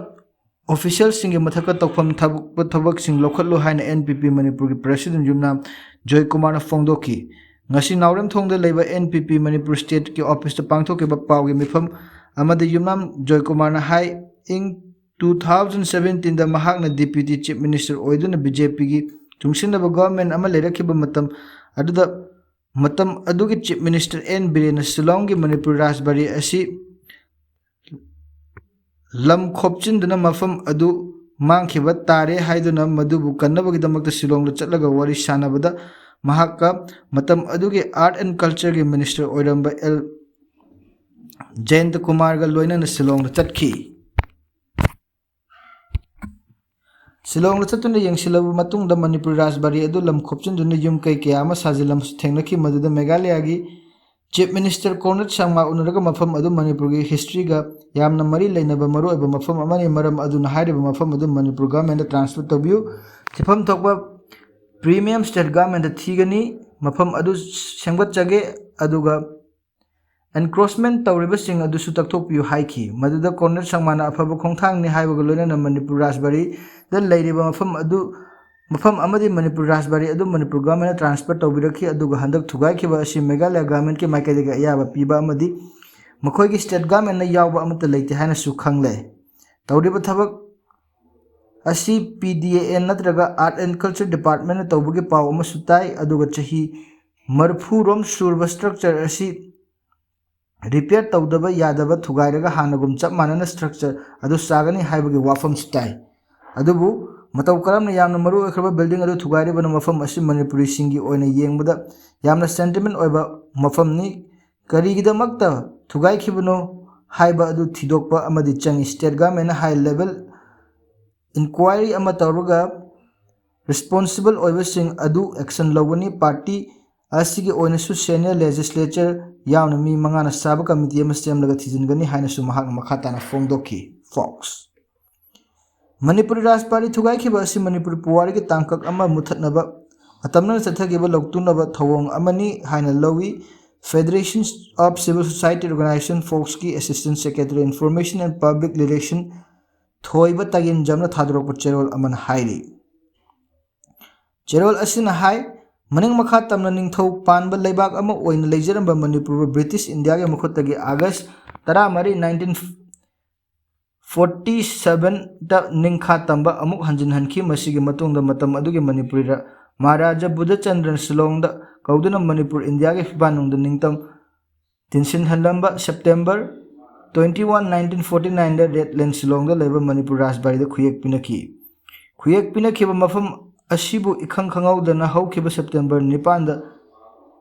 ꯑꯣꯐꯤꯁꯤꯌꯦꯜꯁꯤꯡꯒꯤ ꯃꯊꯛꯇ ꯇꯧꯐꯝ ꯊꯣꯛꯄ ꯊꯕꯛꯁꯤꯡ ꯂꯧꯈꯠꯂꯨ ꯍꯥꯏꯅ ꯑꯦꯟ ꯄꯤ ꯄꯤ ꯃꯅꯤꯄꯨꯔꯒꯤ ꯄ꯭ꯔꯦꯁꯤꯗꯦꯟꯠ ꯌꯨꯝꯅꯥꯝ ꯖꯣꯏꯀꯨꯃꯥꯔꯅ ꯐꯣꯡꯗꯣꯛꯈꯤ꯫ ꯉꯁꯤ ꯅꯥꯎꯔꯦꯝꯊꯣꯡꯗ ꯂꯩꯕ ꯑꯦꯟ ꯄꯤ ꯄꯤ ꯃꯅꯤꯄꯨꯔ ꯁ꯭ꯇꯦꯠꯀꯤ ꯑꯣꯐꯤꯁꯇ ꯄꯥꯡꯊꯣꯛꯈꯤꯕ ꯄꯥꯎꯒꯤ ꯃꯤꯐꯝ ꯑꯃꯗ ꯌꯨꯝꯅꯥꯝ ꯖꯣꯏꯀꯨꯃꯥꯔꯅ ꯍꯥꯏ, ꯏꯪ ꯇꯨ ꯊꯥꯎꯖꯟ ꯁꯕꯦꯟꯇꯤꯟꯗ ꯃꯍꯥꯛꯅ ꯗꯤꯄ꯭ꯌꯨꯇꯤ ꯆꯤꯐ ꯃꯤꯅꯤꯁꯇꯔ ꯑꯣꯏꯗꯨꯅ ꯕꯤ ꯖꯦ ꯄꯤꯒꯤ ꯆꯨꯡꯁꯤꯟꯅꯕ ꯒꯚꯔꯟꯃꯦꯟꯠ ꯑꯃ ꯂꯩꯔꯛꯈꯤꯕ ꯃꯇꯝ ꯑꯗꯨꯗ, ꯃꯇꯝ ꯑꯗꯨꯒꯤ ꯆꯤꯐ ꯃꯤꯅꯤꯁꯇꯔ ꯑꯦꯟ ꯕꯤꯔꯦꯟꯅ ꯁꯤꯂꯣꯡꯒꯤ ꯃꯅꯤꯄꯨꯔ ꯔꯥꯖꯕꯥꯔꯤ ꯑꯁꯤ ꯂꯝ ꯈꯣꯞꯆꯤꯟꯗꯨꯅ ꯃꯐꯝ ꯑꯗꯨ ꯃꯥꯡꯈꯤꯕ ꯇꯥꯔꯦ ꯍꯥꯏꯗꯨꯅ ꯃꯗꯨꯕꯨ ꯀꯟꯅꯕꯒꯤꯗꯃꯛꯇ ꯁꯤꯂꯣꯡꯗ ꯆꯠꯂꯒ ꯋꯥꯔꯤ ꯁꯥꯟꯅꯕꯗ ꯃꯍꯥꯛꯀ ꯃꯇꯝ ꯑꯗꯨꯒꯤ ꯑꯥꯔꯠ ꯑꯦꯟ ꯀꯜꯆꯔꯒꯤ ꯃꯤꯅꯤꯁꯇꯔ ꯑꯣꯏꯔꯝꯕ ꯑꯦꯜ ꯖꯌꯟꯇ ꯀꯨꯃꯥꯔꯒ ꯂꯣꯏꯅꯅ ꯁꯤꯂꯣꯡꯗ ꯆꯠꯈꯤ꯫ ꯁꯤꯂꯣꯡꯗ ꯆꯠꯇꯨꯅ ꯌꯦꯡꯁꯤꯜꯂꯕ ꯃꯇꯨꯡꯗ ꯃꯅꯤꯄꯨꯔ ꯔꯥꯖꯕꯥꯔꯤ ꯑꯗꯨ ꯂꯝ ꯈꯣꯞꯆꯤꯟꯗꯨꯅ ꯌꯨꯝ ꯀꯩ ꯀꯌꯥ ꯑꯃ ꯁꯥꯖꯤꯜꯂꯝꯕꯁꯨ ꯊꯦꯡꯅꯈꯤ꯫ ꯃꯗꯨꯗ ꯃꯦꯘꯥꯂꯌꯥꯒꯤ ꯆꯤꯐ ꯃꯤꯅꯤꯁꯇꯔ ꯀꯣꯟꯔꯥꯗ ꯁꯪꯃꯥ ꯎꯅꯔꯒ ꯃꯐꯝ ꯑꯗꯨ ꯃꯅꯤꯄꯨꯔꯒꯤ ꯍꯤꯁꯇ꯭ꯔꯤꯒ ꯌꯥꯝꯅ ꯃꯔꯤ ꯂꯩꯅꯕ ꯃꯔꯨꯑꯣꯏꯕ ꯃꯐꯝ ꯑꯃꯅꯤ, ꯃꯔꯝ ꯑꯗꯨꯅ ꯍꯥꯏꯔꯤꯕ ꯃꯐꯝ ꯑꯗꯨ ꯃꯅꯤꯄꯨꯔ ꯒꯚꯔꯟꯃꯦꯟꯠꯇ ꯇ꯭ꯔꯥꯟꯁꯐꯔ ꯇꯧꯕꯤꯌꯨ꯫ ꯊꯤꯐꯝ ꯊꯣꯛꯄ ꯄ꯭ꯔꯤꯃꯤꯌꯝ ꯁ꯭ꯇꯦꯠ ꯒꯚꯔꯟꯃꯦꯟꯠꯇ ꯊꯤꯒꯅꯤ꯫ ꯃꯐꯝ ꯑꯗꯨ ꯁꯦꯝꯒꯠꯆꯒꯦ, ꯑꯗꯨꯒ encroachment ꯇꯧꯔꯤꯕꯁꯤꯡ ꯑꯗꯨꯁꯨ ꯇꯛꯊꯣꯛꯄꯤꯌꯨ ꯍꯥꯏꯈꯤ꯫ ꯃꯗꯨꯗ ꯀꯣꯔꯅꯦꯜ ꯁꯪꯃꯥꯅ ꯑꯐꯕ ꯈꯣꯡꯊꯥꯡꯅꯤ ꯍꯥꯏꯕꯒ ꯂꯣꯏꯅꯅ ꯃꯅꯤꯄꯨꯔ ꯔꯥꯖꯕꯥꯔꯤꯗ ꯂꯩꯔꯤꯕ ꯃꯐꯝ ꯑꯗꯨ, ꯃꯐꯝ ꯑꯃꯗꯤ ꯃꯅꯤꯄꯨꯔ ꯔꯥꯖꯕꯥꯔꯤ ꯑꯗꯨ ꯃꯅꯤꯄꯨꯔ ꯒꯚꯔꯟꯃꯦꯟꯠꯅ transfer ꯇꯧꯕꯤꯔꯛꯈꯤ, ꯑꯗꯨꯒ ꯍꯟꯗꯛ ꯊꯨꯒꯥꯏꯈꯤꯕ ꯑꯁꯤ ꯃꯦꯘꯥꯂꯌꯥ ꯒꯚꯔꯟꯃꯦꯟꯠꯀꯤ ꯃꯥꯏꯀꯩꯗꯒꯤ ꯑꯌꯥꯕ ꯄꯤꯕ ꯑꯃꯗꯤ ꯃꯈꯣꯏꯒꯤ state governmentꯅ ꯌꯥꯎꯕ ꯑꯃꯠꯇ ꯂꯩꯇꯦ ꯍꯥꯏꯅꯁꯨ ꯈꯪꯂꯦ꯫ ꯇꯧꯔꯤꯕ ꯊꯕꯛ ꯑꯁꯤ P D A N ꯅꯠꯇ꯭ꯔꯒ Art and Culture Departmentꯅ ꯇꯧꯕꯒꯤ ꯄꯥꯎ ꯑꯃꯁꯨ ꯇꯥꯏ꯫ ꯑꯗꯨꯒ ꯆꯍꯤ ꯃꯔꯤꯐꯨ ꯔꯣꯝ ꯁꯨꯔꯕ structure ꯑꯁꯤ repair ꯇꯧꯗꯕ ꯌꯥꯗꯕ, ꯊꯨꯒꯥꯏꯔꯒ ꯍꯥꯟꯅꯒꯨꯝ ꯆꯞ ꯃꯥꯟꯅꯅ structure ꯑꯗꯨ ꯁꯥꯒꯅꯤ ꯍꯥꯏꯕꯒꯤ ꯋꯥꯐꯝꯁꯨ ꯇꯥꯏ꯫ ꯑꯗꯨꯕꯨ ꯃꯇꯧ ꯀꯔꯝꯅ ꯌꯥꯝꯅ ꯃꯔꯨ ꯑꯣꯏꯈ꯭ꯔꯕ building ꯑꯗꯨ ꯊꯨꯒꯥꯏꯔꯤꯕꯅꯣ? ꯃꯐꯝ ꯑꯁꯤ ꯃꯅꯤꯄꯨꯔꯤꯁꯤꯡꯒꯤ ꯑꯣꯏꯅ ꯌꯦꯡꯕꯗ ꯌꯥꯝꯅ sentiment ꯑꯣꯏꯕ ꯃꯐꯝꯅꯤ꯫ ꯀꯔꯤꯒꯤꯗꯃꯛꯇ ꯊꯨꯒꯥꯏꯈꯤꯕꯅꯣ ꯍꯥꯏꯕ ꯑꯗꯨ ꯊꯤꯗꯣꯛꯄ ꯑꯃꯗꯤ ꯆꯪꯏ꯫ State governmentꯅ high level inquiry ꯑꯃ ꯇꯧꯔꯒ responsible ꯑꯣꯏꯕꯁꯤꯡ ꯑꯗꯨ action ꯂꯧꯒꯅꯤ꯫ Party ꯑꯁꯤꯒꯤ ꯑꯣꯏꯅꯁꯨ senior legislature ꯌꯥꯎꯅ ꯃꯤ ꯃꯉꯥꯅ ꯁꯥꯕ committee ꯑꯃ ꯁꯦꯝꯂꯒ ꯊꯤꯖꯤꯟꯒꯅꯤ ꯍꯥꯏꯅꯁꯨ ꯃꯍꯥꯛꯅ ꯃꯈꯥ ꯇꯥꯅ ꯐꯣꯡꯗꯣꯛꯈꯤ꯫ Fox꯫ ꯃꯅꯤꯄꯨꯔꯤ ꯔꯥꯖꯕꯥꯔꯤ ꯊꯨꯒꯥꯏꯈꯤꯕ ꯑꯁꯤ ꯃꯅꯤꯄꯨꯔꯤ ꯄꯨꯋꯥꯔꯤꯒꯤ ꯇꯥꯡꯀꯛ ꯑꯃ ꯃꯨꯊꯠꯅꯕ ꯑꯇꯝꯅꯅ ꯆꯠꯊꯈꯤꯕ ꯂꯧꯇꯨꯅꯕ ꯊꯧꯑꯣꯡ ꯑꯃꯅꯤ ꯍꯥꯏꯅ ꯂꯧꯏ꯫ Federation of Civil Society Organization, Foxꯀꯤ Assistant Secretary Information and Public Relation ꯊꯣꯏꯕ ꯇꯥꯒꯤꯟꯖꯝꯅ ꯊꯥꯗꯣꯔꯛꯄ ꯆꯦꯔꯣꯜ ꯑꯃꯅ ꯍꯥꯏꯔꯤ꯫ ꯆꯦꯔꯣꯜ ꯑꯁꯤꯅ ꯍꯥꯏ, ꯃꯅꯤꯡ ꯃꯈꯥ ꯇꯝꯅ ꯅꯤꯡꯊꯧ ꯄꯥꯟꯕ ꯂꯩꯕꯥꯛ ꯑꯃ ꯑꯣꯏꯅ ꯂꯩꯖꯔꯝꯕ ꯃꯅꯤꯄꯨꯔꯕꯨ British Indiaꯒꯤ ꯃꯈꯨꯠꯇꯒꯤ August ꯇꯔꯥꯃꯔꯤ, nineteen forty sevenꯗ ꯅꯤꯡꯈꯥ ꯇꯝꯕ ꯑꯃꯨꯛ ꯍꯟꯖꯤꯟꯍꯟꯈꯤ꯫ ꯃꯁꯤꯒꯤ ꯃꯇꯨꯡꯗ ꯃꯇꯝ ꯑꯗꯨꯒꯤ ꯃꯅꯤꯄꯨꯔꯤꯗ ꯃꯍꯥꯔꯥꯖꯥ ꯕꯨꯙꯆꯟꯗ꯭ꯔꯟ ꯁꯤꯂꯣꯡꯗ ꯀꯧꯗꯨꯅ ꯃꯅꯤꯄꯨꯔ ꯏꯟꯗꯤꯌꯥꯒꯤ ꯐꯤꯕꯥꯟꯅꯨꯡꯗ ꯅꯤꯡꯇꯝ ꯇꯤꯟꯁꯤꯟꯍꯜꯂꯝꯕ September twenty one, nineteen forty nineꯗ Red Lane ꯁꯤꯂꯣꯡꯗ ꯂꯩꯕ ꯃꯅꯤꯄꯨꯔ ꯔꯥꯖꯕꯥꯔꯤꯗ ꯈꯨꯌꯦꯛ ꯄꯤꯅꯈꯤ꯫ ꯈꯨꯌꯦꯛ ꯄꯤꯅꯈꯤꯕ ꯃꯐꯝ ꯑꯁꯤꯕꯨ ꯏꯈꯪ ꯈꯪꯍꯧꯗꯅ ꯍꯧꯈꯤꯕ September ꯅꯤꯄꯥꯟꯗ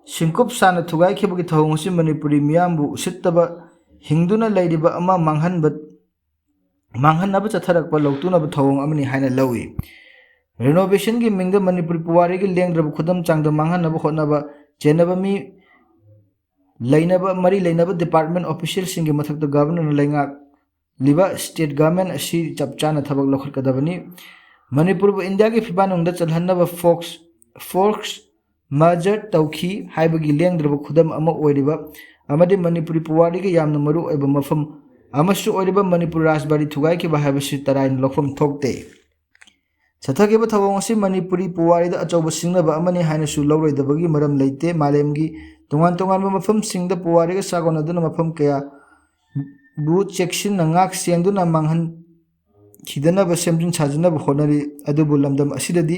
ꯁꯤꯡꯀꯨꯞ ꯁꯥꯅ ꯊꯨꯒꯥꯏꯈꯤꯕꯒꯤ ꯊꯧꯑꯣꯡ ꯑꯁꯤ ꯃꯅꯤꯄꯨꯔꯤ ꯃꯤꯌꯥꯝꯕꯨ ꯎꯁꯤꯠꯇꯕ ꯍꯤꯡꯗꯨꯅ ꯂꯩꯔꯤꯕ ꯑꯃ ꯃꯥꯡꯍꯟꯕ, ꯃꯥꯡꯍꯟꯅꯕ ꯆꯠꯊꯔꯛꯄ ꯂꯧꯇꯨꯅꯕ ꯊꯧꯑꯣꯡ ꯑꯃꯅꯤ ꯍꯥꯏꯅ ꯂꯧꯏ꯫ Renovationꯒꯤ ꯃꯤꯡꯗ ꯃꯅꯤꯄꯨꯔꯤ ꯄꯨꯋꯥꯔꯤꯒꯤ ꯂꯦꯡꯗ꯭ꯔꯕ ꯈꯨꯗꯝ ꯆꯥꯡꯗꯝ ꯃꯥꯡꯍꯟꯅꯕ ꯍꯣꯠꯅꯕ, ꯆꯦꯟꯅꯕ ꯃꯤ ꯂꯩꯅꯕ, ꯃꯔꯤ ꯂꯩꯅꯕ department officialꯁꯤꯡꯒꯤ ꯃꯊꯛꯇ governorꯅ ꯂꯩꯉꯥꯛꯂꯤꯕ state government ꯑꯁꯤ ꯆꯞ ꯆꯥꯅ ꯊꯕꯛ ꯂꯧꯈꯠꯀꯗꯕꯅꯤ꯫ ꯃꯅꯤꯄꯨꯔꯕꯨ ꯏꯟꯗꯤꯌꯥꯒꯤ ꯐꯤꯕꯥꯟꯅꯨꯡꯗ ꯆꯜꯍꯟꯅꯕ Fox, Fox merger ꯇꯧꯈꯤ ꯍꯥꯏꯕꯒꯤ ꯂꯦꯡꯗ꯭ꯔꯕ ꯈꯨꯗꯝ ꯑꯃ ꯑꯣꯏꯔꯤꯕ ꯑꯃꯗꯤ ꯃꯅꯤꯄꯨꯔꯤ ꯄꯨꯋꯥꯔꯤꯒ ꯌꯥꯝꯅ ꯃꯔꯨ ꯑꯣꯏꯕ ꯃꯐꯝ ꯑꯃꯁꯨ ꯑꯣꯏꯔꯤꯕ ꯃꯅꯤꯄꯨꯔ ꯔꯥꯖꯕꯥꯔꯤ ꯊꯨꯒꯥꯏꯈꯤꯕ ꯍꯥꯏꯕꯁꯤ ꯇꯔꯥꯏꯅ ꯂꯧꯐꯝ ꯊꯣꯛꯇꯦ꯫ ꯆꯠꯊꯈꯤꯕ ꯊꯧꯑꯣꯡ ꯑꯁꯤ ꯃꯅꯤꯄꯨꯔꯤ ꯄꯨꯋꯥꯔꯤꯗ ꯑꯆꯧꯕ ꯁꯤꯡꯅꯕ ꯑꯃꯅꯤ ꯍꯥꯏꯅꯁꯨ ꯂꯧꯔꯣꯏꯗꯕꯒꯤ ꯃꯔꯝ ꯂꯩꯇꯦ꯫ ꯃꯥꯂꯦꯝꯒꯤ ꯇꯣꯉꯥꯟ ꯇꯣꯉꯥꯟꯕ ꯃꯐꯝꯁꯤꯡꯗ ꯄꯨꯋꯥꯔꯤꯒ ꯁꯥꯒꯣꯟꯅꯗꯨꯅ ꯃꯐꯝ ꯀꯌꯥ ꯕꯨ ꯆꯦꯛꯁꯤꯟꯅ ꯉꯥꯛ ꯁꯦꯟꯗꯨꯅ ꯃꯥꯡꯍꯟꯈꯤꯗꯅꯕ ꯁꯦꯝꯖꯤꯟ ꯁꯥꯖꯤꯟꯅꯕ ꯍꯣꯠꯅꯔꯤ꯫ ꯑꯗꯨꯕꯨ ꯂꯝꯗꯝ ꯑꯁꯤꯗꯗꯤ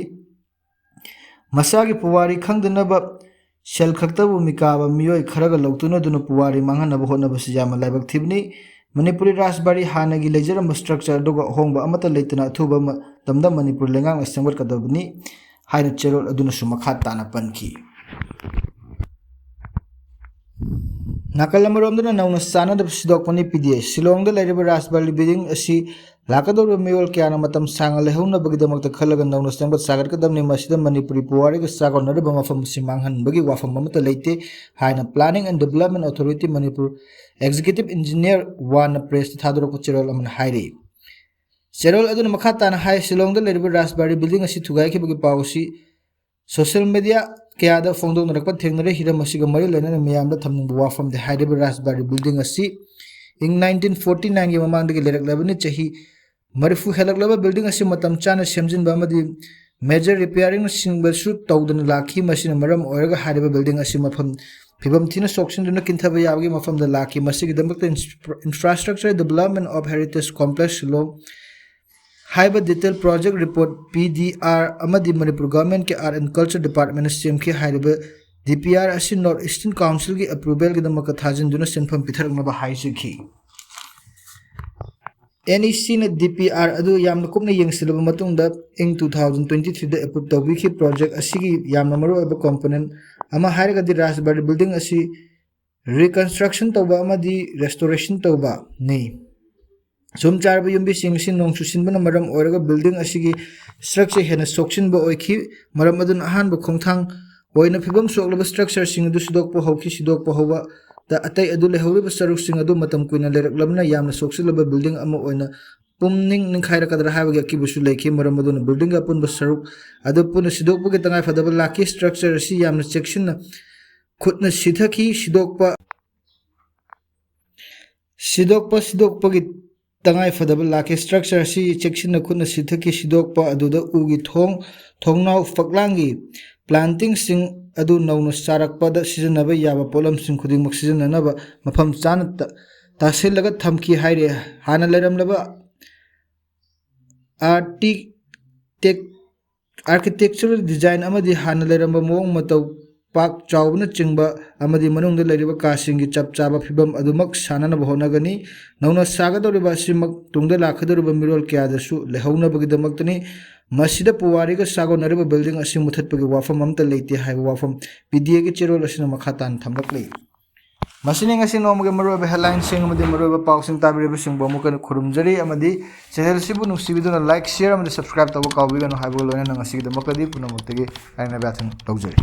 ꯃꯁꯥꯒꯤ ꯄꯨꯋꯥꯔꯤ ꯈꯪꯗꯅꯕ ꯁꯦꯜ ꯈꯛꯇꯕꯨ ꯃꯤꯀꯥꯕ ꯃꯤꯑꯣꯏ ꯈꯔꯒ ꯂꯧꯇꯨꯅꯗꯨꯅ ꯄꯨꯋꯥꯔꯤ ꯃꯥꯡꯍꯟꯅꯕ ꯍꯣꯠꯅꯕꯁꯤ ꯌꯥꯝꯅ ꯂꯥꯏꯕꯛ ꯊꯤꯕꯅꯤ꯫ ꯃꯅꯤꯄꯨꯔꯤ ꯔꯥꯖꯕꯥꯔꯤ ꯍꯥꯟꯅꯒꯤ ꯂꯩꯖꯔꯝꯕ structure ꯑꯗꯨꯒ ꯑꯍꯣꯡꯕ ꯑꯃꯠꯇ ꯂꯩꯇꯅ ꯑꯊꯨꯕ ꯃꯇꯝꯗ ꯃꯅꯤꯄꯨꯔ ꯂꯩꯉꯥꯛꯅ ꯁꯦꯝꯒꯠꯀꯗꯕꯅꯤ ꯍꯥꯏꯅ ꯆꯦꯔꯣꯜ ꯑꯗꯨꯅꯁꯨ ꯃꯈꯥ ꯇꯥꯅ ꯄꯟꯈꯤ꯫ ꯅꯥꯀꯜ ꯑꯃꯔꯣꯝꯗꯅ ꯅꯧꯅ ꯆꯥꯅꯅꯕ ꯁꯤꯗꯣꯛꯄꯅꯤ꯫ ꯄꯤ ꯗꯤ ꯑꯦꯁ ꯁꯤꯂꯣꯡꯗ ꯂꯩꯔꯤꯕ ꯔꯥꯖꯕꯥꯔꯤ building ꯑꯁꯤ ꯂꯥꯛꯀꯗꯧꯔꯤꯕ ꯃꯤꯔꯣꯜ ꯀꯌꯥꯅ ꯃꯇꯝ ꯁꯥꯡꯅ ꯂꯩꯍꯧꯅꯕꯒꯤꯗꯃꯛꯇ ꯈꯜꯂꯒ ꯅꯧꯅ ꯁꯦꯝꯒꯠ ꯁꯥꯒꯠꯀꯗꯕꯅꯤ꯫ ꯃꯁꯤꯗ ꯃꯅꯤꯄꯨꯔꯤ ꯄꯨꯋꯥꯔꯤꯒ ꯆꯥꯒꯣꯟꯅꯔꯤꯕ ꯃꯐꯝ ꯑꯁꯤ ꯃꯥꯡꯍꯟꯕꯒꯤ ꯋꯥꯐꯝ ꯑꯃꯠꯇ ꯂꯩꯇꯦ ꯍꯥꯏꯅ Planning and Development Authority Manipur executive engineer ꯋꯥꯟꯅ pressꯇ ꯊꯥꯗꯣꯔꯛꯄ ꯆꯦꯔꯣꯜ ꯑꯃꯅ ꯍꯥꯏꯔꯤ꯫ ꯆꯦꯔꯣꯜ ꯑꯗꯨꯅ ꯃꯈꯥ ꯇꯥꯅ ꯍꯥꯏ, ꯁꯤꯂꯣꯡꯗ ꯂꯩꯔꯤꯕ ꯔꯥꯖꯕꯥꯔꯤ building ꯑꯁꯤ ꯊꯨꯒꯥꯏꯈꯤꯕꯒꯤ ꯄꯥꯎ ꯑꯁꯤ social media ꯀꯌꯥꯗ ꯐꯣꯡꯗꯣꯛꯅꯔꯛꯄ ꯊꯦꯡꯅꯔꯦ꯫ ꯍꯤꯔꯝ ꯑꯁꯤꯒ ꯃꯔꯤ ꯂꯩꯅꯅ ꯃꯤꯌꯥꯝꯗ ꯊꯝꯅꯤꯡꯕ ꯋꯥꯐꯝꯗꯤ ꯍꯥꯏꯔꯤꯕ ꯔꯥꯖꯕꯥꯔꯤ building ꯑꯁꯤ ꯏꯪ nineteen forty nineꯒꯤ ꯃꯃꯥꯡꯗꯒꯤ ꯂꯩꯔꯛꯂꯕꯅꯤ꯫ ꯆꯍꯤ ꯃꯔꯤꯐꯨ ꯍꯦꯜꯂꯛꯂꯕ building ꯑꯁꯤ ꯃꯇꯝ ꯆꯥꯅ ꯁꯦꯝꯖꯤꯟꯕ ꯑꯃꯗꯤ major repairingꯅꯆꯤꯡꯕꯁꯨ ꯇꯧꯗꯅ ꯂꯥꯛꯈꯤ꯫ ꯃꯁꯤꯅ ꯃꯔꯝ ꯑꯣꯏꯔꯒ ꯍꯥꯏꯔꯤꯕ building ꯑꯁꯤ ꯃꯐꯝ ꯐꯤꯕꯝ ꯊꯤꯅ ꯁꯣꯛꯆꯤꯟꯗꯨꯅ ꯀꯤꯟꯊꯕ ꯌꯥꯕꯒꯤ ꯃꯐꯝꯗ ꯂꯥꯛꯈꯤ꯫ ꯃꯁꯤꯒꯤꯗꯃꯛꯇ Infra-, Infrastructure Development of Heritage Complex Shillong ꯍꯥꯏꯕ detail project report P D R ꯑꯃꯗꯤ ꯃꯅꯤꯄꯨꯔ governmentꯀꯤ Art and Culture departmentꯅ ꯁꯦꯝꯈꯤ꯫ ꯍꯥꯏꯔꯤꯕ D P R ꯑꯁꯤ North Eastern Councilꯒꯤ approvalꯒꯤꯗꯃꯛꯇ ꯊꯥꯖꯤꯟꯗꯨꯅ ꯁꯦꯟꯐꯝ ꯄꯤꯊꯔꯛꯅꯕ ꯍꯥꯏꯖꯈꯤ꯫ NECꯅ D P R ꯑꯗꯨ ꯌꯥꯝꯅ ꯀꯨꯞꯅ ꯌꯦꯡꯁꯤꯜꯂꯕ ꯃꯇꯨꯡꯗ ꯏꯪ two thousand twenty threeꯗ approve ꯇꯧꯕꯤꯈꯤ꯫ Project ꯑꯁꯤꯒꯤ ꯌꯥꯝꯅ ꯃꯔꯨꯑꯣꯏꯕ component ꯑꯃ ꯍꯥꯏꯔꯒꯗꯤ ꯔꯥꯖꯕꯥꯔꯤ building ꯑꯁꯤ reconstruction ꯇꯧꯕ ꯑꯃꯗꯤ restoration ꯇꯧꯕꯅꯤ꯫ ꯁꯨꯝ ꯆꯥꯔꯕ ꯌꯨꯝꯕꯤꯁꯤꯡ ꯑꯁꯤ ꯅꯣꯡ ꯆꯨꯁꯤꯟꯕꯅ ꯃꯔꯝ ꯑꯣꯏꯔꯒ building ꯑꯁꯤꯒꯤ structure ꯍꯦꯟꯅ ꯁꯣꯛꯆꯤꯟꯕ ꯑꯣꯏꯈꯤ꯫ ꯃꯔꯝ ꯑꯗꯨꯅ ꯑꯍꯥꯟꯕ ꯈꯣꯡꯊꯥꯡ ꯑꯣꯏꯅ ꯐꯤꯕꯝ ꯁꯣꯛꯂꯕ structureꯁꯤꯡ ꯑꯗꯨ ꯁꯤꯗꯣꯛꯄ ꯍꯧꯈꯤ꯫ ꯁꯤꯗꯣꯛꯄ ꯍꯧꯕꯗ ꯑꯇꯩ ꯑꯗꯨ ꯂꯩꯍꯧꯔꯤꯕ ꯁꯔꯨꯛꯁꯤꯡ ꯑꯗꯨ ꯃꯇꯝ ꯀꯨꯏꯅ ꯂꯩꯔꯛꯂꯕꯅ ꯌꯥꯝꯅ ꯁꯣꯛꯆꯤꯜꯂꯕ building ꯑꯃ ꯑꯣꯏꯅ ꯄꯨꯝꯅꯤꯡ ꯅꯤꯡꯈꯥꯏꯔꯛꯀꯗ꯭ꯔꯥ ꯍꯥꯏꯕꯒꯤ ꯑꯀꯤꯕꯁꯨ ꯂꯩꯈꯤ꯫ ꯃꯔꯝ ꯑꯗꯨꯅ buildingꯒꯤ ꯑꯄꯨꯟꯕ ꯁꯔꯨꯛ ꯑꯗꯨ ꯄꯨꯟꯅ ꯁꯤꯗꯣꯛꯄꯒꯤ ꯇꯉꯥꯏ ꯐꯗꯕ ꯂꯥꯛꯈꯤ꯫ Structure ꯑꯁꯤ ꯌꯥꯝꯅ ꯆꯦꯛꯁꯤꯟꯅ ꯈꯨꯠꯅ ꯁꯤꯊꯈꯤ꯫ ꯁꯤꯗꯣꯛꯄ, ꯁꯤꯗꯣꯛꯄ, ꯁꯤꯗꯣꯛꯄꯒꯤ ꯇꯉꯥꯏ ꯐꯗꯕ ꯂꯥꯛꯈꯤ꯫ Structure ꯑꯁꯤ ꯆꯦꯛꯁꯤꯟꯅ ꯈꯨꯠꯅ ꯁꯤꯊꯈꯤ꯫ ꯁꯤꯗꯣꯛꯄ ꯑꯗꯨꯗ ꯎꯒꯤ ꯊꯣꯡ, ꯊꯣꯡꯅꯥꯎ, ꯐꯛꯂꯥꯡꯒꯤ plantingꯁꯤꯡ ꯑꯗꯨ ꯅꯧꯅ ꯁꯥꯔꯛꯄꯗ ꯁꯤꯖꯤꯟꯅꯕ ꯌꯥꯕ ꯄꯣꯠꯂꯝꯁꯤꯡ ꯈꯨꯗꯤꯡꯃꯛ ꯁꯤꯖꯤꯟꯅꯅꯕ ꯃꯐꯝ ꯆꯥꯅ ꯇ-, ꯇꯥꯁꯤꯜꯂꯒ ꯊꯝꯈꯤ ꯍꯥꯏꯔꯤ꯫ ꯍꯥꯟꯅ ꯂꯩꯔꯝꯂꯕ architect-, architectural design ꯑꯃꯗꯤ ꯍꯥꯟꯅ ꯂꯩꯔꯝꯕ ꯃꯑꯣꯡ ꯃꯇꯧ, ꯄꯥꯛ ꯆꯥꯎꯕꯅꯆꯤꯡꯕ ꯑꯃꯗꯤ ꯃꯅꯨꯡꯗ ꯂꯩꯔꯤꯕ ꯀꯥꯁꯤꯡꯒꯤ ꯆꯞ ꯆꯥꯕ ꯐꯤꯕꯝ ꯑꯗꯨꯃꯛ ꯁꯥꯟꯅꯅꯕ ꯍꯣꯠꯅꯒꯅꯤ꯫ ꯅꯧꯅ ꯁꯥꯒꯗꯧꯔꯤꯕ ꯑꯁꯤꯃꯛ ꯇꯨꯡꯗ ꯂꯥꯛꯀꯗꯧꯔꯤꯕ ꯃꯤꯔꯣꯜ ꯀꯌꯥꯗꯁꯨ ꯂꯩꯍꯧꯅꯕꯒꯤꯗꯃꯛꯇꯅꯤ꯫ ꯃꯁꯤꯗ ꯄꯨꯋꯥꯔꯤꯒ ꯆꯥꯒꯣꯟꯅꯔꯤꯕ building ꯑꯁꯤ ꯃꯨꯊꯠꯄꯒꯤ ꯋꯥꯐꯝ ꯑꯃꯠꯇ ꯂꯩꯇꯦ ꯍꯥꯏꯕ ꯋꯥꯐꯝ PDAꯒꯤ ꯆꯦꯔꯣꯜ ꯑꯁꯤꯅ ꯃꯈꯥ ꯇꯥꯅ ꯊꯝꯂꯛꯂꯤ꯫ ꯃꯁꯤꯅꯤ ꯉꯁꯤ ꯅꯣꯡꯃꯒꯤ ꯃꯔꯨꯑꯣꯏꯕ headlineꯁꯤꯡ ꯑꯃꯗꯤ ꯃꯔꯨꯑꯣꯏꯕ ꯄꯥꯎꯁꯤꯡ ꯇꯥꯕꯤꯔꯤꯕꯁꯤꯡꯕꯨ ꯑꯃꯨꯛꯀ ꯍꯟꯅ ꯈꯨꯔꯨꯝꯖꯔꯤ, ꯑꯃꯗꯤ channelꯁꯤꯕꯨ ꯅꯨꯡꯁꯤꯕꯤꯗꯨꯅ like, share ꯑꯃꯗꯤ subscribe ꯇꯧꯕ ꯀꯥꯎꯕꯤꯒꯅꯨ ꯍꯥꯏꯕꯒ ꯂꯣꯏꯅꯅ ꯉꯁꯤꯒꯤꯗꯃꯛꯇꯗꯤ ꯄꯨꯝꯅꯃꯛꯇꯒꯤ ꯀꯥꯏꯅꯕ ꯌꯥꯊꯪ ꯂꯧꯖꯔꯤ꯫